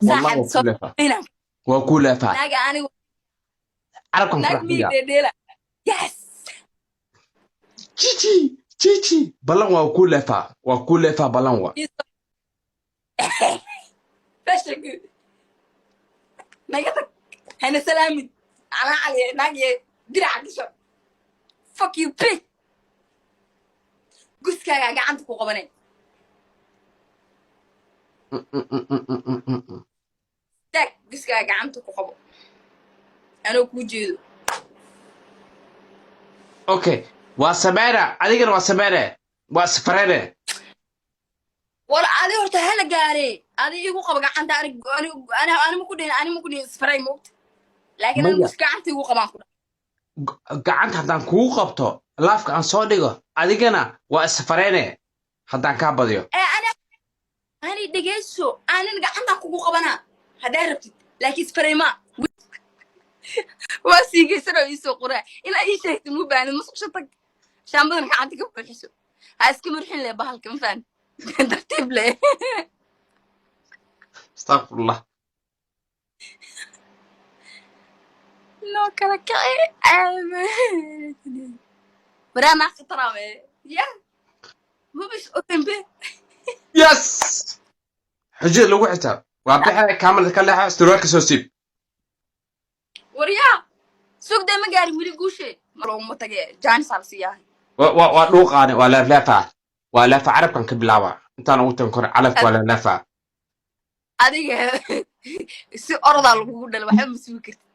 Wallah. Saaxib. Waa kuu leefaa. Inaan Waa kuu leefaa. Naaga anigu Carabkan naag kula mii xiga. Dheedheela, yes. Cici cici, ballan, waa kuu leefaa, waa kuu leefaa, ballan waa. Fashion naga tag, hana salaamin, calaa caliye naag diraca gasho. Fuck you, bitch. Guskaagaa gacanta ku qabanay. Taag, guskaaga gacanta ku qabo anoo kuu jeedo. Okay, waa sameyna, adigana waa sameyne, waa safareene. War adi horta hala gaare, adi igu qabo gacanta. Ani ani ani anima ku dhihin, anima ku dhihin isfaray, moogta, laakiin ani Maya. Gus gacanta igu qabaan ku dhahay. Gacanta haddaan kugu qabto, laafka aan soo dhigo, adigana waa isfareene haddaan kaa badiyo. Ee ani ani dhegeyso, anin gacantaan kugu qabanaa haddaa rabtid, laakiin isfaray ma waa siigaysanoo iisoo qoraa. Inaa ii sheegtid mu baahnid. Musqusha tag, shaambadan gacanta ka buuxiso, ha iska murxin le bahalka, ma fahan, tartiib le. Astaqfirullah. Noo kala kici waraa, naa khataraame ya mabis otembe. Yes, xujada lagu xitaa waa bixe, kaamalad ka leexa, surwaalka soo siib. Waryaa, sugdee, ma gaarin weli guushe, looguma tage, jaanis la siiyahay. Waa dhuuqaane, waa leefleefaa, waa leefa, carabkan ka bilaaba intaan ugu tan kore, calafka waa leefleefaa. Adiga si orodaa lagugu dhala, waxba ma sugi kartid.